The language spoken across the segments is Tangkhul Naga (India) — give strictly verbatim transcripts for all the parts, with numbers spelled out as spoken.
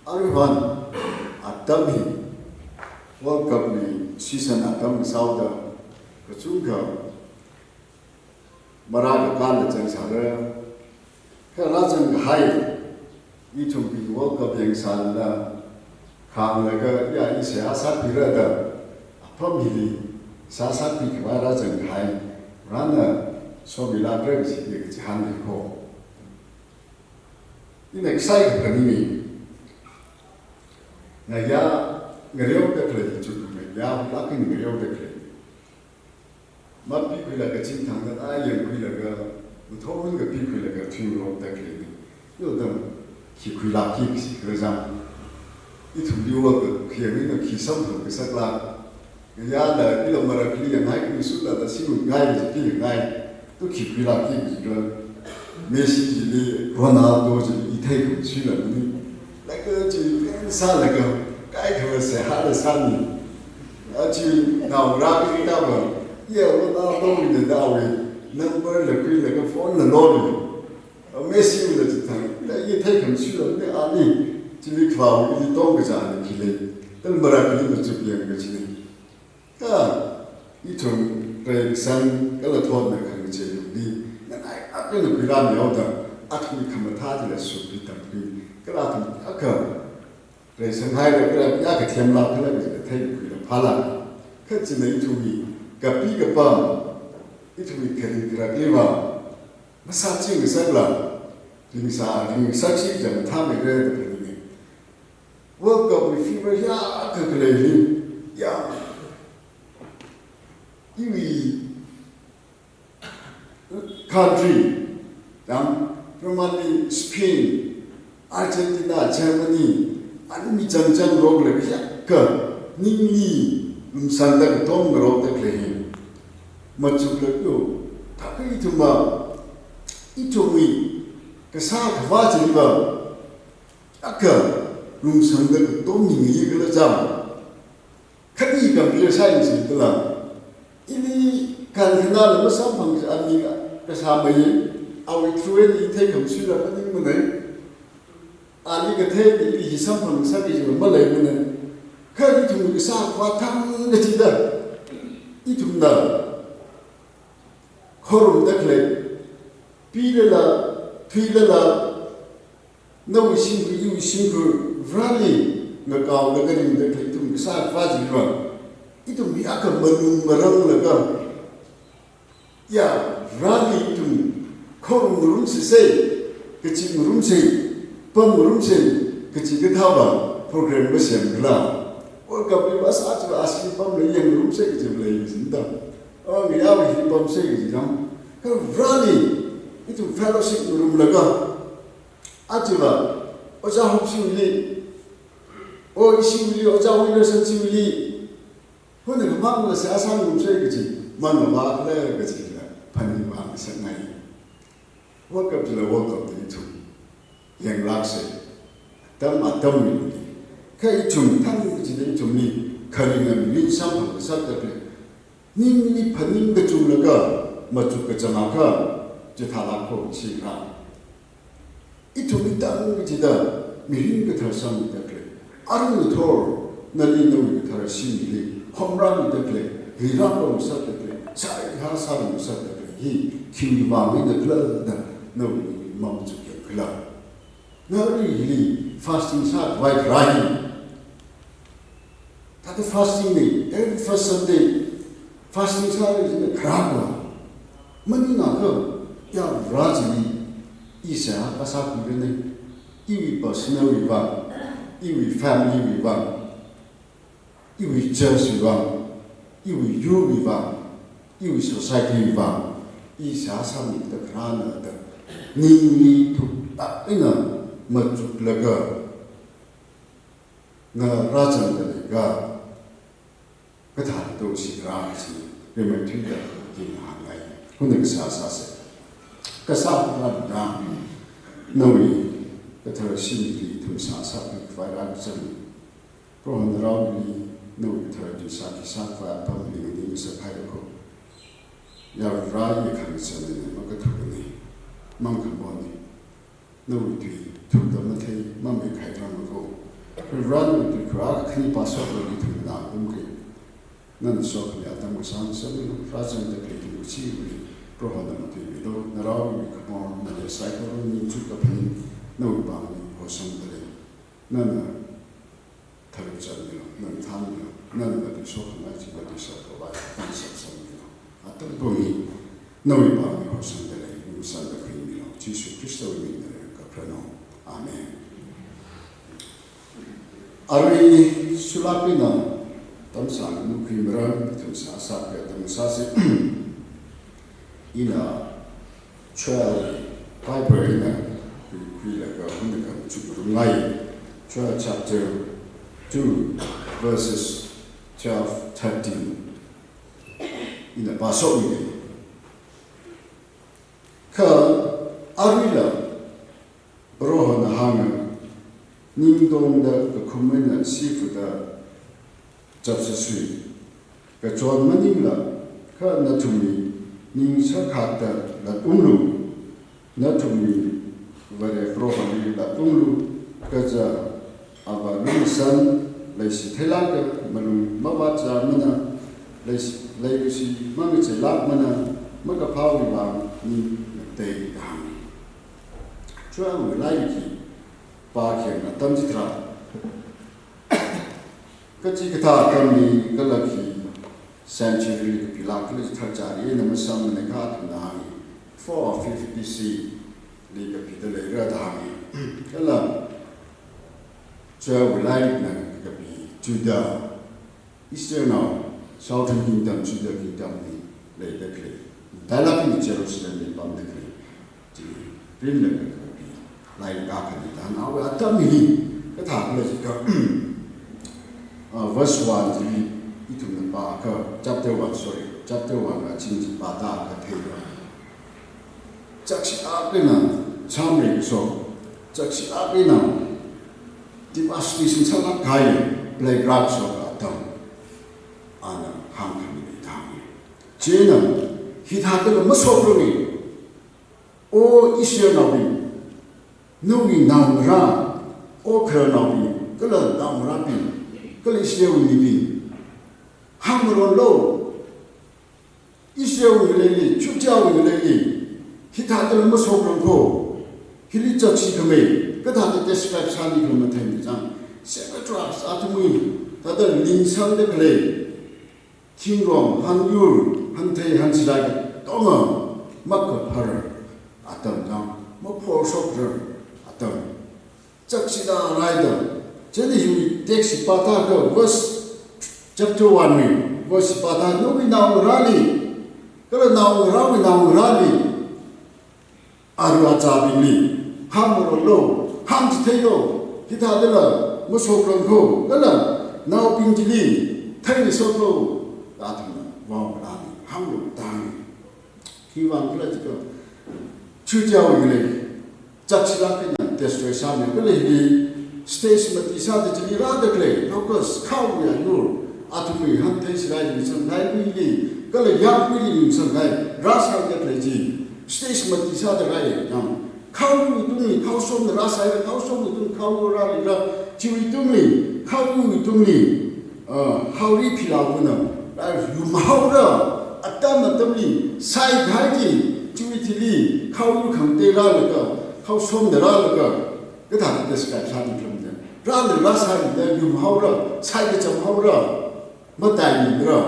Aruihon atam hi World Cup wui season atam sāhaoda kachungkha marākha kānla zangsāra. Kha rāzang kahai, ithumbing World Cup yangsālala, khanglaga ya i seihā sākhuira da apam hili seihā sākhui khavai rāzang kahai, Varena somilākra kaji hi kachihān leikho. Ina kasai kaphaning hi, ngayā ngareoda khalei, chukkhum ngayā hulak eina ngareoda khalei. Mapikhuilaga chingthangda na yangkhuilaga, mathot hun kapikhuilaga thuingarokda khalei. Yo dam, khi khuilākki kaji khala jang. Ithumli wa ka, khi yangna khi samphang kasaklāk. Ngayāla ila marakhali yanghai kami sula da singngai ji pi ngai. Tu khi khuilākki kaji khala. Messi jili, Ronaldo jili, i theikhamshuilamani. Laga chi fan sālaga, kaikhala seihāla sāmi. Achi naongarā kali taba, ya Ronaldo mina da awui number la khuilaga phone la loli. A Messi mina chithang, ila i theikhamshuilamani ani, chili khavai ili tongkazā ni khi lei. Tal marakhali machuk yang kachina. Kha, ithum reikasang kala thotna khangachei lungli, nganai akha na khuirāmi haoda, athumwui khamathā chila sukhui tamkhui, kala athum akha reisang haira kala akha themlāk kala kaji kathei khuila phālāk. Kha china ithumwui kapi kapam, ithumwui kharing kharakliva, masāchingasakla, ringsā, ringsāshi jang thāmeira da phaninga. World Cup wui fever ya kakhalei hi, ya. Iwui country, yang, primarily Spain, Argentina, Germany, ani mi changchang rokla ya ka, ningli lumsangda katom ngarokda khalei hi. Machuklaga yo, thakha ithumva, ithumwui kasā khavā chiliva, akha lumsangda katom ningi khala jang. Khadi compare sāyangsi kala. Ili kankhanala masamphang ami kasā mai, awui through eina i theikhamshuila maningmanei. Ali kathei ili hi samphangsak kajila maleimanei. Kha ithum kasā khavā thang kachida, ithumna khorumda khalei, pilala, thuilala, nawui shimkhur, iwui shimkhur, Vareli ngakaolaga ringda khalei ithum kasā khavā chiliva, ithum hi akha malung maranglaga, ya, Vareli ithum khorum ngarumshisei, kachip ngarumsei, pam ngarumsei kaji kathāva program masemkhala. World Cup li va sā chiva ashi pamla yang ngarumsei kaji lei kajina da. O, ngayāva hi pamsei kaji jang. Kha Vareli ithum fellowship ngarumlaga, achiva, Ojā Hopshiwuili, o, ishiwuili, Ojā Wilson shiwuili, huna khamangla seihā sāngarumsei kaji, mangava khala kajila phaningvāngasakngai. World Cup chila World Cup da ithum yanglāksei. Atam atamwui. Kha ithum thang kachida ithumli kharinga mirin samphang kasakda khalei, ningli phaning kachunglaga machuk kachang akha chithālākho sira. Ithumli thang kachida mirin kathar sangmida khalei, arui ngathor nali nawui kathara shinili homrāmida khalei, rirāpamngasakda khalei, seihā sārāngasakda khalei hi khiwui vang eina khala da nawui mamachukyang khala. Ngarui hili fasting sākhavai kharā hi. Thāda fasting nei, every first Sunday fasting sāra jina kharā khala. Maningakha, ya Vare chili i seihā kasā khuiranei, iwui personal wui vang, iwui family wui vang, iwui church wui vang, iwui yurwui vang, iwui society wui vang, i seihā sāmida kharāna da ningli thuklāk eina machuklaga, ngarāzangda leiakha, kathāda tosi rāsi, rimeithuida kinghangai. Huna kasā sāsei. Kasā rāda, nawui kathara shimli ithum seihā sākhavai rāzang. Prohona rāli, nawui kathara tui sāki sākhavai apam lingli ngasakhaikho. Ya Vare, i khangachei eina makathuknei, mangkhamonnei. Nawui tui thukda mathei, mameikhai rāmako. Ran uti kura khani pasok lo ithumna umkhui. Nana sokhami atam kasang samilu, rāzangda khalei ithum kachiva̱li, Prohona matuimilu, naraowui khamor, nali saikora ningchuk kaphaning, nawui pāngli hosangda lei. Nana tharuk chānmilu, nana thānmilu, nana matuisokhangai chi matuisok khavai, kansap sangmilu. Atam pung hi, nawui pāngli hosangda lei, ningchukda khuimilu, Jishu Khristawui mingna kapharanu. Amen. Arui sulak eina tamsang mukhui maram ithum sāsā kaya tamsāsi. Ina Joel Bible ina khui, khuilaga hunakha chukrumngai. Joel chapter two, verses twelve, thirteen. Ina pāshokmi. Kha aruila Prohona hānga, ningtongda kakhum eina sifuda chapsāsui, kachon maningla, kha nathumwui ning sākhatta latunglu, nathumwui Vare Proholi latunglu, kaja Ava lungsang, leishi theilāka, malung mavātchamana, leishi, leikashi mangacheilākmana, makaphāwui vang ning ngatei da hānga. Joelwui lairik hi pākhayang atam chitharan, kachikathā atamli kala khi century li kapilāk khala chitharan chari eina masamana kha athumna hāngi, four or five B C li kapida leira da hāngi. Kala Joelwui lairikna kapi Judah, Israelnao, Southern Kingdom, Judah Kingdom li leida khalei, matailāk eina Jerusalemli pamda khalei, chi rimlaga kapi lairik akhana da hānga. Awui atam hi kathā khala jiakha, ah, verse one chili ithumna pākha, chapter one, sorry, chapter one la ching chi pāda kathei lo. Chakshilāk eina chāmrei kashok, chakshilāk eina devastation sālāk kahai plague rākashok atam, ana hāngkhami da hānga. Chieina hithāda kala mashokranga, O Israelnaobing, nawui naongarā, O khararnaobing, kala naongarābing, kala Israelwui mibing, hāngmaronlu, Israelwui ngaleili, Judeawui ngaleili, hithāda kala mashokrang kho, hili chakshi khamei, kathāda describe sāni khala matheimana chang, sacred rocks athumwui, thāda lingsangda khalei, thingrong, hanyur, hanthei, hansilai katonga, makaphar atam chang, maphorshokrar atam. Chakshida raida, chieina hiwui text hi pāda kha verse, chapter one wui verse hi pāda, nawui naongarāli, kala naongarāwui naongarāli, aruiva chābingli, hāngmaronlu, hāngchitheilu, hithāda kala mashokrang kho, kala naobing chili theingasaklu, da athumna vaongarāli hānglu da hānga. Khiwuivang khala jiakha, Judeawui ngalei chakshilāk eina destroy sāmi, kala hili stage mati sāda chili rāda khalei, locust, khawui ayur, athumwui hanthei silai lingsangkahai, huili, kala yāmhuili lingsangkahai, rāsāda khalei chi, stage mati sāda rāya chang, khawui tungli khao somna rāsāya, khao somwui tungli khao rālila, chiwui tungli, khawui tungli, ah, haori philaovana, ah, yumhaora, atam atamli, saikahai chi, chiwui thili, khao khangatei rālaga, khao somna rālaga, kathāda describe sāni khala matheimana. Rāla rāsālila, yumhaora, saikachamhaora, mataimira,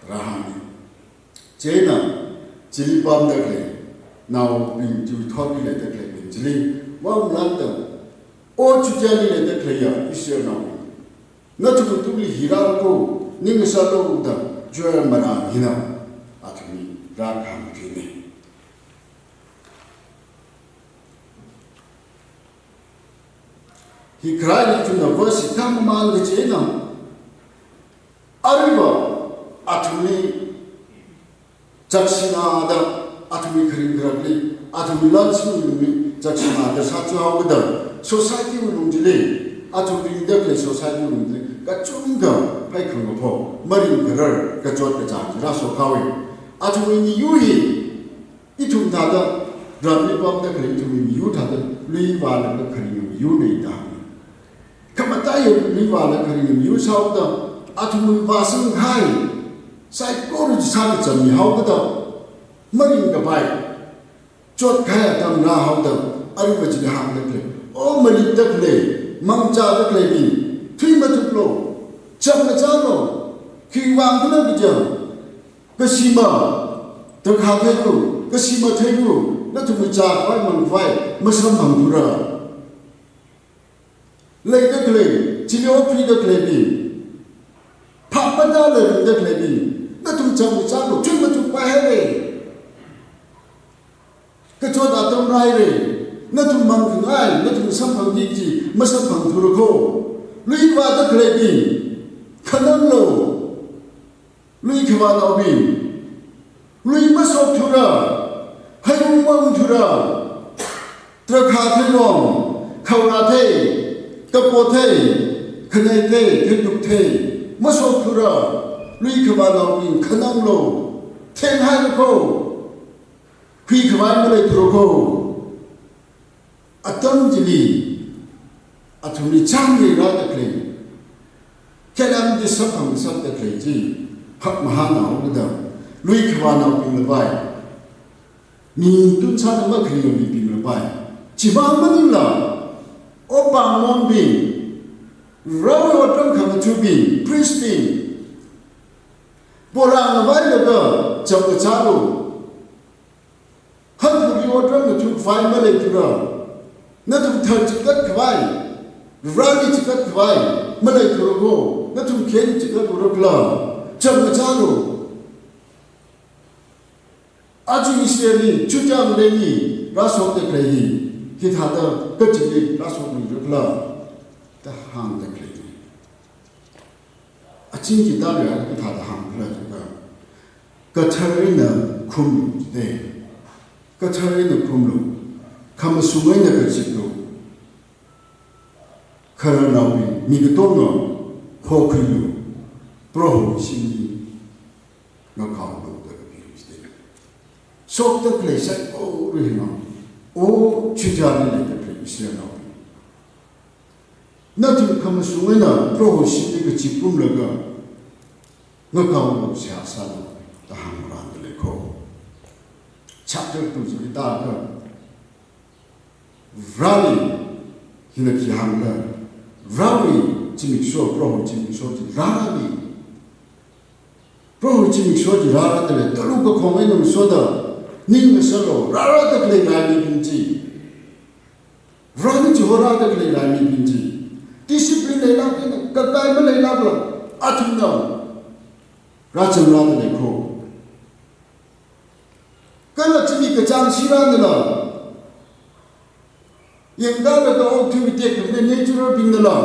da hānga. Chieina, chili pamda khalei, naobing chiwui thotli leida khaleibing chili, vāmlānda, O Judeali leida khaleiya Israelnaobing, nathumwui tungli hi rāra kho, ning ngasālu da Joel marān hina athumli rākahāng kathina. Hi khareli ithumna verse hi thāmamān kachina, aruiva athumli chakshina da, athumwui kharing kharakli, athumwui lan shimli chakshina da sāchao kada, society wui lungli, athum ringda khalei society wui lungli, kachungkha pheikhangapho, maringkarar, kachot kachāng rāshok haowa. Athumwui miyur hi, ithum thāda, ramli pamda khalei ithumwui miyur thāda, lui vālaga kharing miyurna da. Khamatai Luivāla kharing miyur sāhaoda, athumwui vāsangkahai saikora chi sākacham mihaoda, maringkapai, chotkahai atam rāhaoda, aruiva chili hāngda khalei, O maleitda khalei, mangachāda khaleibing, thui mathuklu, chapngachālu, khiwuivang khala kaja, kashima, drakha theilu, kashima theilu, nathumwui chākhavai mangkhavai masamphangthura. Leida khalei, chili okthuida khaleibing, phap matāla ringda khaleibing, nathum chapngachālu, thui mathukpai haira. Kachot atam rāhaira, nathum mangkhangai, nathum samphangki kaji masamphangthura kho. Luivāda khaleibing, khananglu, lui khavānaobing, lui mashokthura, heiung maungthura, drakha theilong, khaorā thei, kapo thei, khanei thei, khailuk thei, mashokthura, lui khavānaobing khananglu, thenghailu kho, khuikhavai maleithura kho. Atam chili, athumli chānglui rāda khalei, khelam chi samphang ngasakda khalei chi, hakmahānao kida, lui khavānaobing lapai, mi tunsāda makhalei mibing lapai, chimang maningla, opāng monbing, Varewui otram khangathabing, priest bing, porang ngavailaga, chapngachālu, hanphuri otram ngathukhavai maleithura, nathum thar chikatkhavai, Vareli chikatkhavai maleithura kho, nathum kheni chikatlurakhala, chapngachālu. Aja Israelli, Juda ngaleili, rāshokda khalei hi, hithāda kachili rāshokmirakhala, da hāngda khalei. Aching chi tārāya kathāda hāngkhala jiakha, kathar eina khumlu jite. Kathar eina khumlu. Khamashung eina kaziplu. Khararnaobing, mi katonga hokhuilu. Proho shimli ngakaolu da kapilu jite. Shokda khalei saikora hina. O Judali leida khalei Israelnaobing, nathum khamashung eina Proho shimli kazip pumlaga, ngakaolu seihā sālu da hāngmaranda lei kho. Chapter two chili tākha, Vareli hina khi hāngkhala, Varewui zimiksho, Proho zimiksho chi rārāli. Proho zimiksho chi rārāda lei, talu kakhong eina ngasoda, ning ngasaklu, rārāda khalei rai mibing chi. Vareli chihorāda khalei rai mibing chi. Discipline leilāk eina, kakai maleilākla, athumna rāzangrāda lei kho. Kala chili kachāng shirānala, yangkalaga okathuiwui tekhamatei natural bingnala,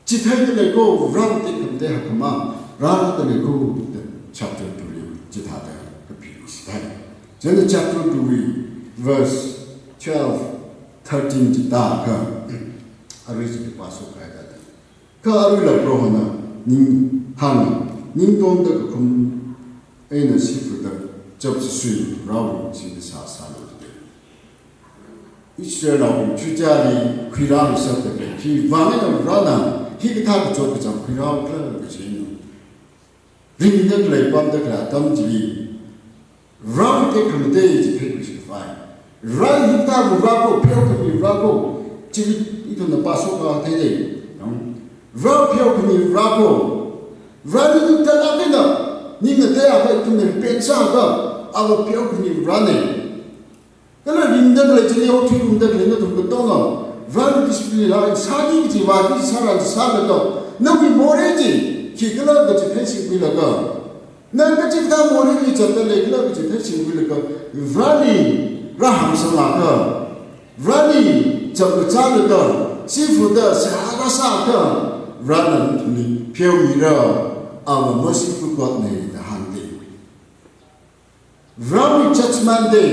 chitheida lei kho, Varewui tekhamatei hakkhamang rārāda lei kho, da chapter two li chithāda kapi sithai. Chieina chapter two wui verse twelve, thirteen chi tākha, arui chi pāshok kahaida. Kha aruila Prohona ning hānga, ningtongda kakhum eina sifuda chapshisui, Varewui singda seihā sālu jite. Israelnaobing Judali khuirāngasakda khalei, khiwuivang eina Varena hikathā kachot kacham khuirāukhala kajina. Ringda khalei, pamda khalei atam chili, Varewui tekhamatei chi theikhuishappai. Vare hikathā Vare kho, pheokhami Vare kho, chili ithumna pāshok kahaida lei. Vare pheokhami Vare kho. Vareli ning tatlāk eina, ning ngateiakha ithumna pen sāakha, Ava pheokhami Varena. Kala ringda khalei chili okathui ungda khalei nathum katonga, Vareli discipline la sāki kaji vāki sāra sālaga, nawui morei chi khikhala kaji theishingkhuilaga, nana kachikathā moreili zatda leikhala kaji theishingkhuilaga, Vareli rāhāngsangakha, Vareli chapngachālaga, sifuda seihā rāsāakha, Varena nathumli pheomira, Ava merciful God na da hāngda lei. Varewui judgment day,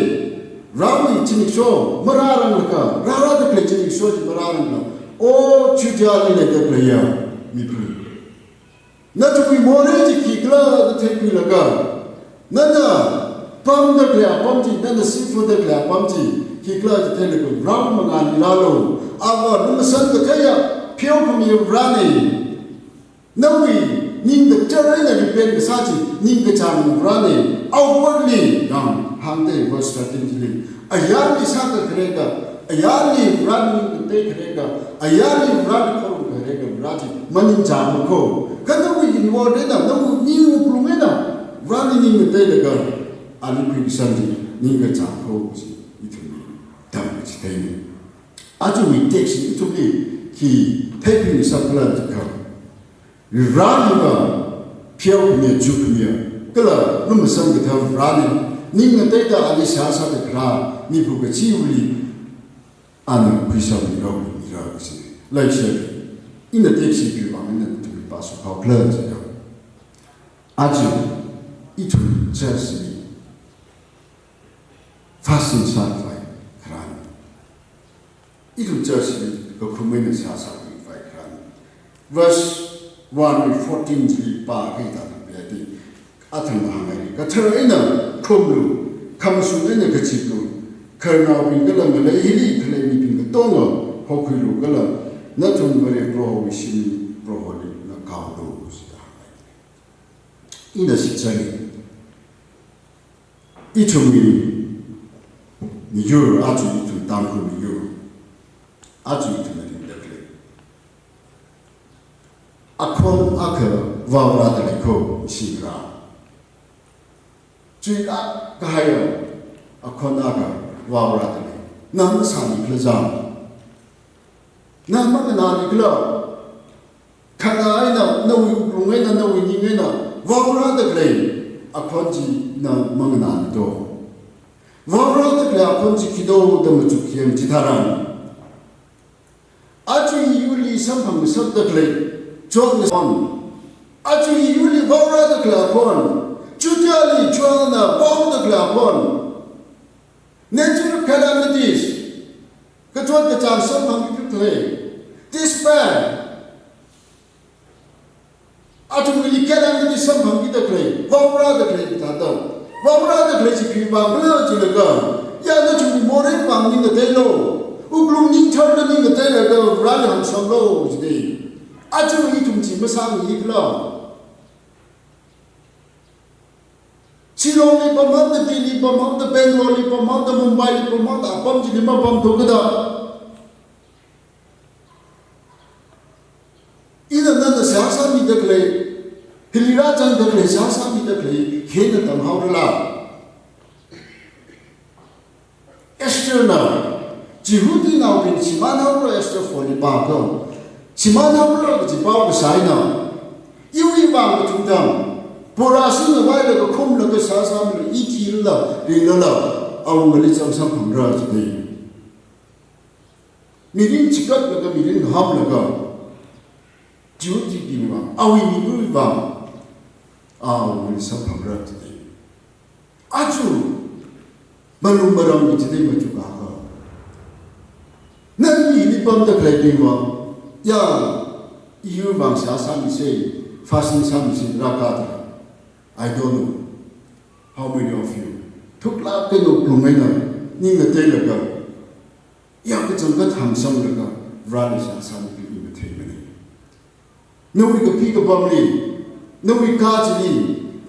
Varewui zimiksho marāranglakha, rārāda khalei zimiksho chi marārangla, O Judali leida khaleiya mibing, nathumwui morei chi khikhala da theikhuilaga, nana pamda khalei apam chi, nana sifuda khalei apam chi khikhala da theilaga, Varewui mangāli rālu, Ava lumashan katheiya, Pheokhami Varena, nawui ning kachar eina repent kasā chi, ningkachāng Varena, outwardly, yang hāngda verse thirteen chili. Ayarli sāda khalei ka, ayarli Vare ning kathei khalei ka, ayarli Vare khorumkhalei ka, Vare chi maningchāng makho. Kha nawui inward eina, nawui ning wuklung eina, Vareli ning katheilaga, ali khuikasang chi, ningkachāng kho chi, ithumli tamchitheina. Ajawui text ithumli khi theiphi ngasakhala jiakha, Vareli va pheokhami, chukhami, kala lumashan kathā Varena, ning katheida ali seihā sāda khalei miphu kachiva̱li ana khuisangmira, mira kachi. Laisha, ina text hi khiwuivang eina ithumli pāshok haokhala jiakha, aja ithum church li fasting sākhavai kharāna. Ithum church li kakhrum eina seihā sākhavai kharāna. Verse one fourteen chili pākahai thāda pāda, athang hāngngai. Kathar eina khrumlu, khamashung eina kaziplu, khararnaobing kala ngalei hili khalei mibing katonga hokhuilu kala, nathum Vare Prohowui shimli Proholi ngakaolu, sida hāngngai. Ina shitsang, ithumwui miyur, aja ithum Tangkhul miyur, aja ithumna ringda khalei akhon akha vaorāda lei kho, shingra. Chuilāk kahaiya akhon akha vaorāda lei. Na masānikhala jang, na manganānikhala? Khanā eina, nawui wuklung eina, nawui ning eina vaorāda khalei akhon chi na manganāni do? Vaorāda khalei akhon chi khi do da machuk khayang chitharan, aja yurli samphang ngasakda khalei, chon akhon, aja yurli vaorāda khalei akhon, chutiyali chonna vaoda khalei akhon, natural calamities, kachot kachāng samphangki khalei, despair, athumli kala midi samphangkida khalei, vaorāda khalei thāda. Vaorāda khalei chi khiwuivang khala jilaga, ya nathumwui morei vang ning katheilu, wuklung ning tharda ning katheilaga Vareli hāngsamlu jida. Aja ithum chi masāmikhala? Shillong li pamhāngda, Delhi li pamhāngda, Bangalore li pamhāngda, Mumbai li pamhāngda, apam chili mapamthu kada. Ina nana seihā sāmida khalei, hili rāzangda khalei, seihā sāmida khalei, khina tamhaorala? Estherna, Jihudinaobing shimānhaora, Esther four li pākha, shimānhaora kaji pao kasā eina, iwui vang kathum thang, porasina vailaga khumlaga seihā sāmila, i thilala, ringlala, awungali chānjam phangra jida. Mirin chikatlaga, mirin hamlaga, Jihudibing vang, awui mibingwui vang, awungali samphangra jida. Aja malung maram jida machukakha, nali pamda khaleibing vang, ya, iwui vang seihā sāmisa, fasting sāmisa, rākada. I don't know how many of you thuklāk eina wuklung eina ning ngateilaga, ya kachangkhat hāngsanglaga, Vareli seihā sāmikhala i matheimana. Nawui kapi kapamli, nawui kachili,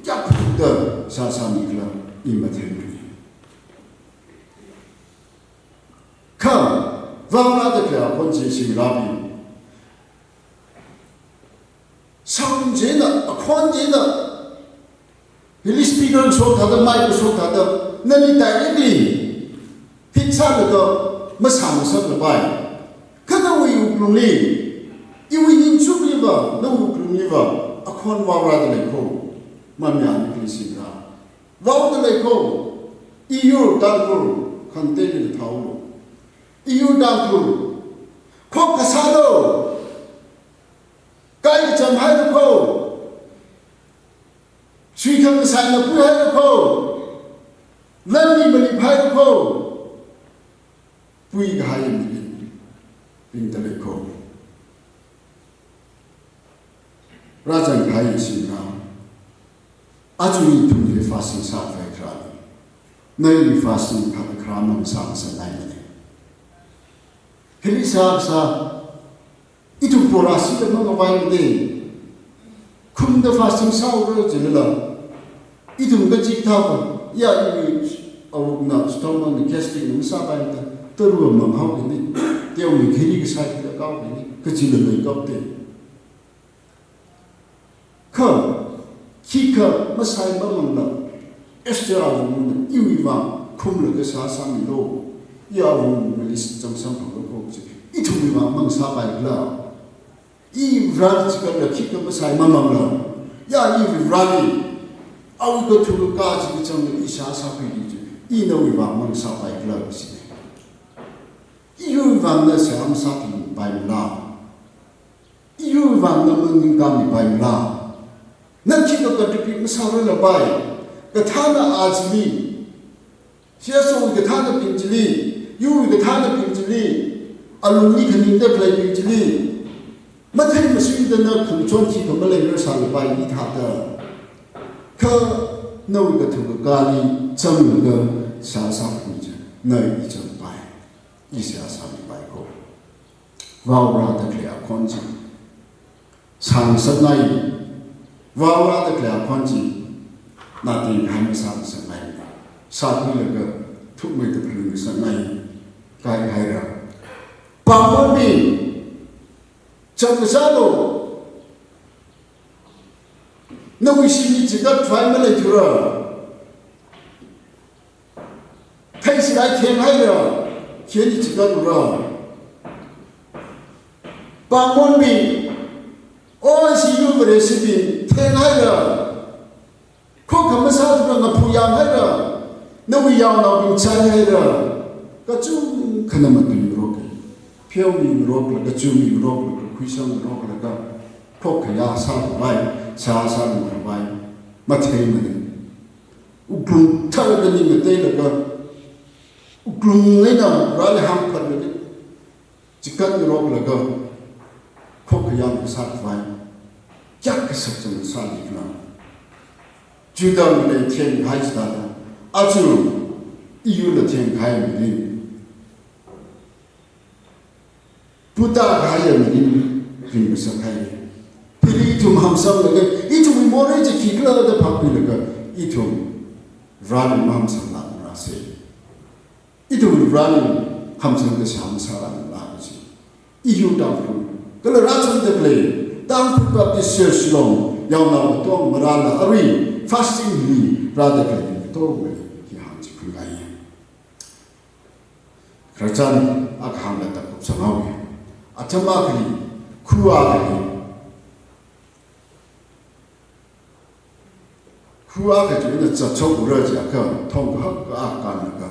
ya kachangkhat seihā sāmikhala i matheimana. Kha, vaorāda khalei akhon chi shingrabing, sound china, akhon china, hili speaker shok thāda, mic shok thāda, nali directly hit sālaga masāngasak kapai. Kha nawui wuklungli, iwui ningchukliva, nawui wuklungliva, akhon vaorāda lei kho, mamayānikhala shingra. Vaoda lei kho, i yur Tangkhul, khangateili thāhaolu. I yur Tangkhul, khokkha sālu, kai kacham hailu kho, suikhang saina pui hailu kho, lanli malip hailu kho, pui kahai mirin, ringda lei kho. Rāzang kahai shingra, aja ithumli fasting sākhavai kharā. Nali fasting kha kharā mang sāngasakngaimana. Hili sākasā, ithum Iwui rāshida mangavai made. Khumda fasting sāura jilala, ithum kachikathāva, ya iwui awukna, stomach na, gastric na masāpaimada, tara manghaoki ni, teomeikha khiri kasā hila kaoki ni, kajila leikapai te. Kha, khikha masai mamangla, Esther awungna iwui vang khumlaga sā sāmilu, i awungna list chang samphanglu kaji, ithumwui vang mang sāpaikhala. I Vareli chikatla khikha masai mamangla, ya i Vareli, awui kathuka kaji kachangla i sā sākhuiki ji, i nawui vang mang sāpaikhala si. Iwui vang na seihā masāmipaimala. Iwui vang na maningkamipaimala. Na khikha contribute masārarlapai. Kathāna achili, C S O wui kathānabing chili, iwui kathānabing chili, alungli khaningda khaleibing chili, mathei masuida na khangachon khikha maleirasālapai i thāda. Kha nawui kathuka kali changlaga sā sākhui chi, na i changpai, i seihā sāmipai ko. Vaorāda khalei akhon chi sāngasakngai, vaorāda khalei akhon chi nating hai masāngasakngai, sākhuilaga thukmeida phalungngasakngai, kaikhaira. Pāngmonbing, chang kasālu, nawui shini chikat khavai maleithura. Theisilai thenghaira, khani chikatlura. Pāngmonbing, O I C U Vareshibing thenghaira. Khokkha masāthura, ngaphu yanghaira. Nawui yaonaobing chaihaira. Kachungkhana matuingaroki. Pheomingaroklaga, chuimingaroklaga, khuisanngaroklaga, khokkha ya sākhavai, sā sālui khavai matheimana. Wuklung tharda ning ngateilaga, wuklung eina Vareli hāngphatlaga, chikatngaroklaga, khokkha yang kasā khavai, kayākha sakchang sālikhala. Juda ngalei thengkahai chithāda, aja iyurla thengkahai mirin, puta kahaiya mirin ringngasakhai. Pili ithum hamsanglaga, ithumwui morei chi khikhala da phākhuilaga, ithum Vareli mahamsanglākrase. Ithum Vareli hamsangda seihā masārarla kaji. Iwui Tangkhul, kala rāchangda khalei Tangkhul Baptist Church Shillong yaonao katong marāla arui fasting hili rāda khalei katongali hi hāngchiphunngaiya. Khararchan akha hāngda tākupsanghaowa. Atam akhali, khu akhali, khu akha china zatshokra jiakha, thong kahak akha kānlaga,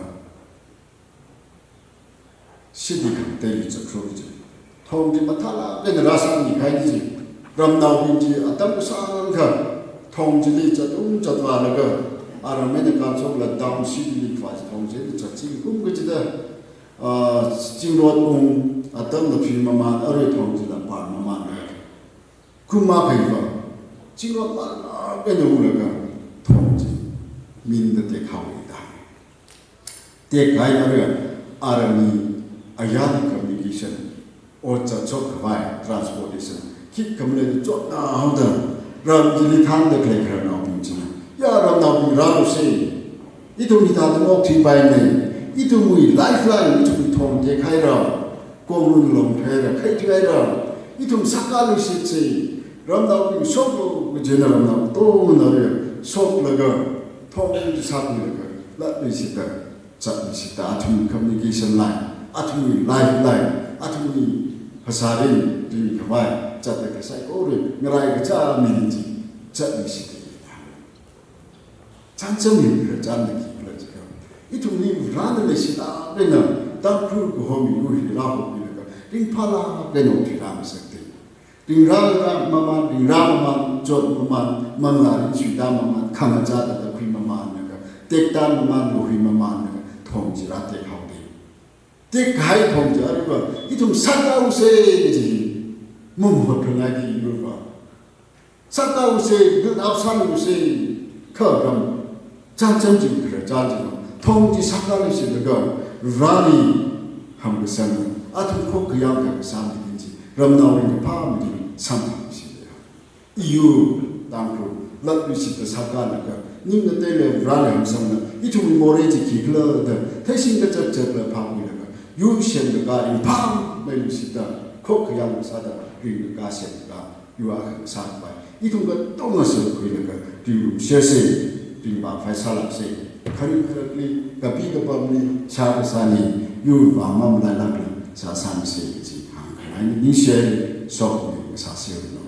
city khangateili zatshok ji. Thong chi mathālāk eina rāsangmikahai ji. Ramnaobing chi atam kasāngkha thong chili zatung zatvālaga, aram eina kānshokla town city li khavai thong chili zatchi kum kachida, ah, Zingrot ung, atamna thuimamān, arui thong chila pānmamān. Kum akhaiva, Zingrot mathālāk eina unglaga thong chi minda tekhaowa da. Tekhai arui aramli ayarli communication, ot zatshok khavai, transportation khikha maleida chotnā haoda, ram chili thānda khalei khararnaobing china, ya ramnaobing rāluse. Ithum hithāda okthuipaimana. Ithumwui lifeline, ithumwui thong tekhaira, konglun longthuihaira, khaithuihaira. Ithum sākaluishitse. Ramnaobing shoklu kajina ramnao katongna arui shoklaga, thong chi sākhuilaga, latluishita, zatluishita, athumwui communication line, athumwui lifeline, athumwui phasā rin, tui khavai, zatda khalei saikora ngarai kachā mirin chi zatluishita. Chānjam hi khararchan da khikhala jiakha, ithumli Varena leishilāk eina Tangkhul kaho miwui hi rāhomilaga, ringphālāk eina thuirāngasakta. Ringrāngarā mamān, ringrā mamān, chot mamān, manglā rin suitā mamān, khangachā tātā khuimamānlaga, tektān mamān, ngahui mamānlaga, thong chi rātekhaoda. Tekhai thong chi aruiva ithum sākaose kaji, mum hotrangai ki aruiva. Sākaose, build up sāluise, kha ram chānjam chi khararchan chi, thong chi sākaluishitlaga, Vareli hamkasang, athum khokkha yangkasang mirin chi Ramnao ringkaphā mili samphangsi. Iyu Tangkhul latluishit kasā kala ka, ning ngateile Vareli hamsangna, ithum morei chi khikhala da, theishing kachak chakla phākhuilaga, yur semlaga ringphāmeiluishitda, khokkha yang sāda, ringkakā semlaga, yur akha sāpai. Ithum katonga sākhuilaga, ringrum sese, ringphāphai sālākse. Kharing kharakli, kapi kapamli, shā kasāli, yur vāmamalailākla, sāsangse kaji hāngkhaleina ningshi, shokmi kasā seo no.